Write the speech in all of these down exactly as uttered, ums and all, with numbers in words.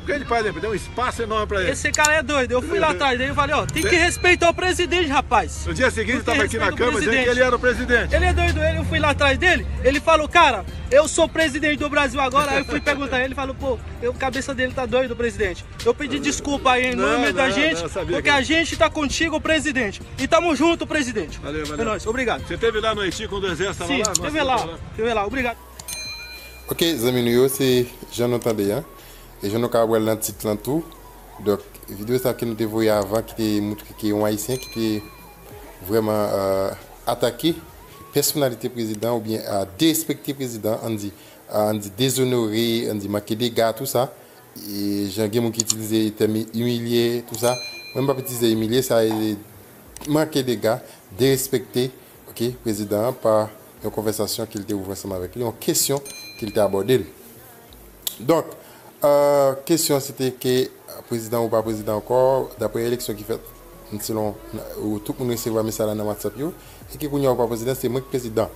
Ele pode, tem um espaço enorme pra ele. Esse cara é doido. Eu fui lá atrás dele e falei, ó, tem que respeitar o presidente, rapaz. No dia seguinte, Tem que estava aqui na respeitar o Câmara dizendo que presidente. Ele era o presidente. Ele é doido, ele, eu fui lá atrás dele, ele falou, cara, eu sou presidente do Brasil agora. Aí eu fui perguntar ele, ele falou, pô, eu, a cabeça dele tá doido, presidente. Eu pedi desculpa aí em Não, nome da não, gente, não, sabia porque que- a gente tá contigo, presidente. E tamo junto, presidente. Valeu, valeu. É nóis, obrigado. Você esteve lá no Haiti quando o exército estava Sim, lá? teve lá, teve lá, obrigado. Ok, zanmi nou yo, se jan nou tande a. E jan nou ka wè l nan tit lan tou. Donk, videyo sa ke nou te voye avan ki te moutre ke yon Ayisyen ki te vrèman euh, atake pèsonalite prezidan oubyen euh, derespekte prezidan, ann di, euh, ann di dezonore, ann di manke dega, tou sa. E jan gen moun ki itilize tèm imilye, tou sa. Mwen, m p ap itilize imilye, sa e manke dega, derespekte, ok, prezidan an pa yon konvèsasyon ke l te ouvri ansanm avèk li, yon kesyon ke l te abòde l. Donk, euh, kesyon an se te ke prezidan ou pa prezidan ankò, daprè eleksyon ki fèt, selon ou, tout moun resevwa mesaj la nan WhatsApp yo, e ke kounye a ou pa prezidan, se mwen ki prezidan.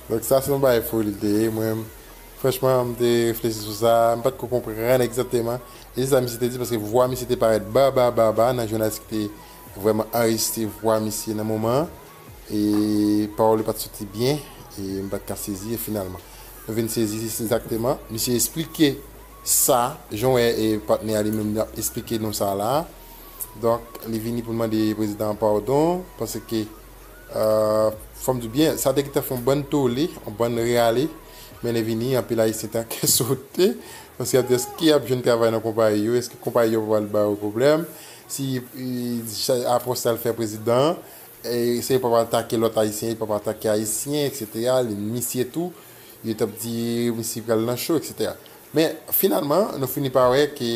Donk sa se yon bagay foli l te ye, mwen, franchman, m te reflechi sou sa, m pa t ko konprann egzakteman. E se sa misye te di, paske vwa misye te parèt ba, ba, ba, ba, nan jounalis ki te vrèman anrejistre vwa misye nan moman an. E pawòl yo pa t soti byen, e m pa t ka sezi, e finalman, nou vin sezi egzakteman. Misye eksplike sa, jan w wè, e patnè a li menm, l ap eksplike nou sa la. Donk, li vini pou l mande prezidan an padon, paske, euh, fò m di w byen, sa te gentan fè yon bann tole, yon bann rale, men lè vini, anpil Ayisyen te an kè sote, paske y ap di, èske y ap jwenn travay nan konpayi yo, èske konpayi yo pral ba yo pwoblèm, si, euh, apwòch sa l fè prezidan an, e, se yo p ap atake lòt Ayisyen, yo p ap atake Ayisyen, etsetera, li misye tou, yo t ap di misye pral nan cho, etsetera. Men, finalman, nou fini pa wè ke,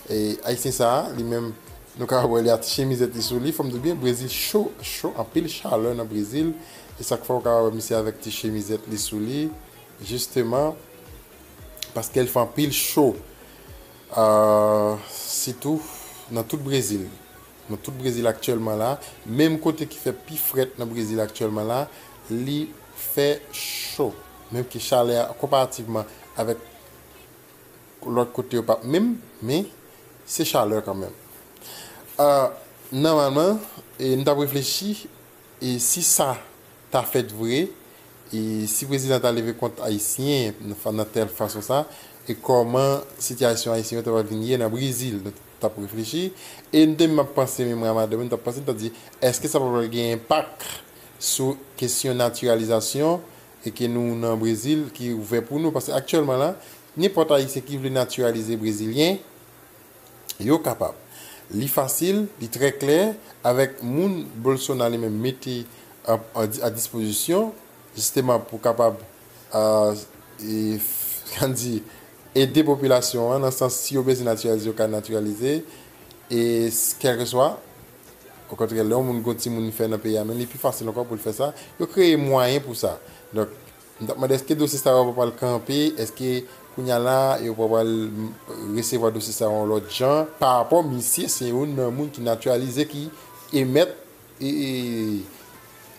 e, Ayisyen sa a, li menm, nou ka wè li a ti chemizèt li sou li, fò m di w byen, Brezil cho, cho, anpil chalè nan Brezil, e sa k fè w ka wè misye avèk ti chemizèt li sou li, jisteman, paske l fè anpil cho, euh, sitou nan tout Brezil. Nan tout Brezil aktyèlman la, menm kote ki fè pi frèt nan Brezil aktyèlman la, li fè cho. Menm ke chalè a, konparativman avèk lòt kote yo p ap menm, men se chalè kanmenm. Ah, nòmalman, e, nou t ap reflechi, e si sa ta fèt vre, e si prezidan ta leve kont Ayisyen nan fa-, nan tèl fason sa, e kòman sitiyasyon Ayisyen yo ta pral vin ye nan Brezil? Nou t ap reflechi, e nou te menm ap panse, menm mwen a madanm mwen, nou t ap panse, nou t ap di, èske sa pa pral gen enpak sou kesyon natiralizasyon, e ke nou nan Brezil ki ouvè pou nou? Paske aktyèlman la, nenpòt Ayisyen ki vle natiralize Brezilyen, yo kapab. Li fasil, li trè klè, avèk moun Bolsonaro li menm mete a, a, a dispozisyon, jisteman pou kapab, euh, e, f-, kòman di, ede popilasyon an, nan sans si yo bezwen natiralize, yo ka natiralize, e s-, kèlkeswa, okontrè, lè yon moun gon timoun li fè nan peyi a, men li pi fasil ankò pou l fè sa, yo kreye mwayen pou sa. Donk, m t ap mande, èske dosye sa yo pa pral kanpe? Èske kounye a la, yo pa pral resevwa dosye sa yo yon lòt jan? Parapò misye se youn nan moun ki natiralize, ki emèt, e, e,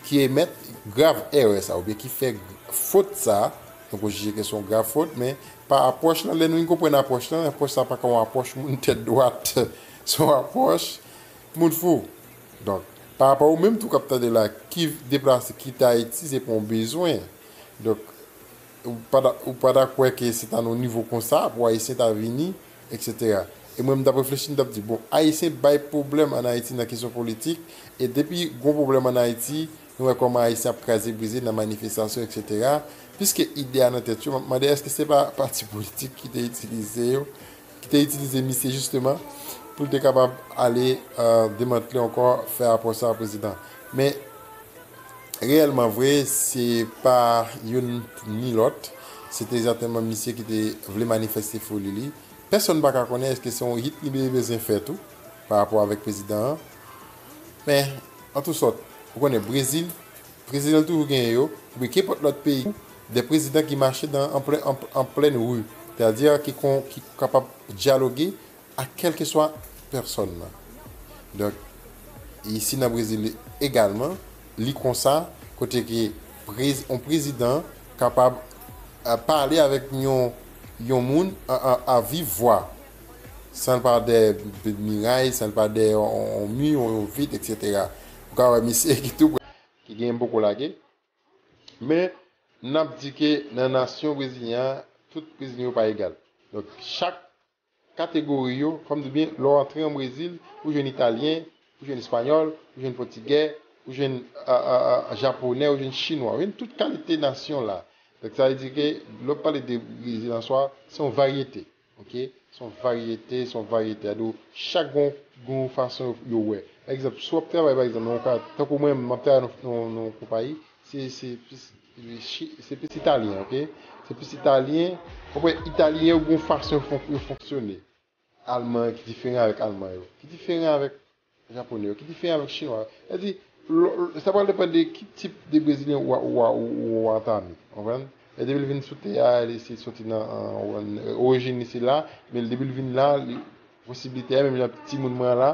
ki emèt grav erè sa, oubyen ki fè fot sa, donk ou jije ke se yon grav fot, men pa apwòch lan, lè nou vin konprann apwòch lan, apwòch sa pa ka yon apwòch moun tèt dwat, se yon apwòch moun fou. Donk, parapò ou menm tou k ap tande la, ki deplase, kite Ayiti, se pou yon bezwen. Donk, ou pa ta, ou pa ta kwè ke se ta nan yon nivo konsa pou Ayisyen ta vini, etsetera. E mwen, m t ap reflechi, m t ap di, bon, Ayisyen bay pwoblèm ann Ayiti nan kesyon politik, e depi gon pwoblèm ann Ayiti, nou wè kòman Ayisyen ap kraze brize nan manifestasyon, etsetera. Piske ide a nan tèt yo, m ap mande, èske se pa pati politik ki te itilize yo, ki te itilize misye jisteman pou l te kapab ale, euh, demantle ankò, fè apwòch sa a prezidan. Men, reyèlman vre, se pa youn ni lòt, se te sètènman misye ki te vle manifeste foli li. Pèsonn pa ka konnen èske se yon hit li be-, bezwen fè tou, pa rapò avèk prezidan an. Men, an tou sòt, ou konnen Brezil, prezidan l toujou genyen yo, oubyen kenpòt lòt peyi, de prezidan ki mache dan, an plen, an, an plen ri, sètadi ki kon, ki kapab dyaloge ak kèlkeswa pèsonn nan. Donk, isi nan Brezil egalman, li konsa, kote ke prez-, yon prezidan kapab, euh, pale avèk yon, yon moun a, a, a viv vwa, san l pa dèyè miray, san l pa dèyè yon, yon mi, yon, yon vit, etsetera. Ou ka wè misye ki tou prè, ki gen poko lage. Men, n ap di ke nan nasyon brezilyen an, tout brezilyen yo pa egal. Donk, chak kategori yo, fò m di byen, lè w antre an Brezil, ou jwenn italyen, ou jwenn espanyòl, ou jwenn pòtigè, ou jwenn a, a, a, japonè, ou jwenn chinwa, ou jwenn tout kalite nasyon la. Donk, sa vle di ke, lè w pale de Brezil an swa, se yon varyete. Ok? Se yon varyete, se yon varyete. Ado, chak gon, gon fason yo wè. Pa egzanp, si w ap travay, pa egzanp, nan yon ka, tankou mwen, m ap travay nan, nan, nan yon konpayi, se, se plis, se plis italyen, ok? Se plis italyen. Konprann, italyen yo gon fason yo fon-, yo fonksyone. Alman yo ki diferan avèk alman yo. Ki diferan avèk japonè yo, ki diferan avèk chinwa yo. Sa di, lo-, lo-, sa pral depann de ki tip de brezilyen ou a, ou a, ou, ou a antame. Konprann? E depi l vin sou tè a, li eseye soti nan, an, an, orijin li se la, men depi l vin la, li, posiblite a, menm jan timoun mwen an la,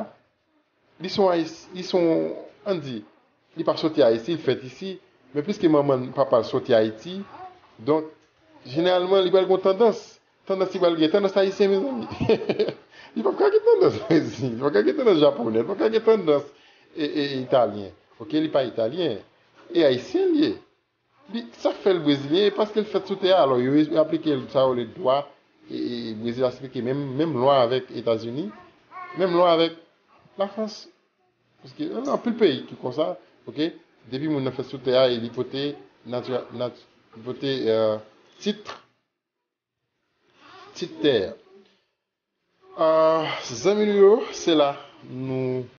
li se yon Ayis-, li se yon, ann di, li pa soti Ayiti, li fèt isi, men piske manman l, papa l soti Ayiti, donk, jeneralman, li pral gen yon tandans, tandans li pral gen, tandans ayisyen, mezanmi. Li p ap ka gen tandans Brezil, li p ap ka gen tandans japonè, li p ap ka gen tandans e, e, italyen. Ok, li pa italyen, e ayisyen li ye. Li, sa fè l brezilyen, e paske l fèt sou tè a, alò, yo, yo aplike l sa yo rele dwa, e, e, Brezil aplike menm, menm lwa avèk Etazini, menm lwa avèk Lafrans. Paske, nan anpil peyi ki konsa, ok, depi moun nan fèt sou tè a, e li pote, nati-, nat-, li pote, euh, tit, tit tè a. Ah, zanmi nou yo, se la nou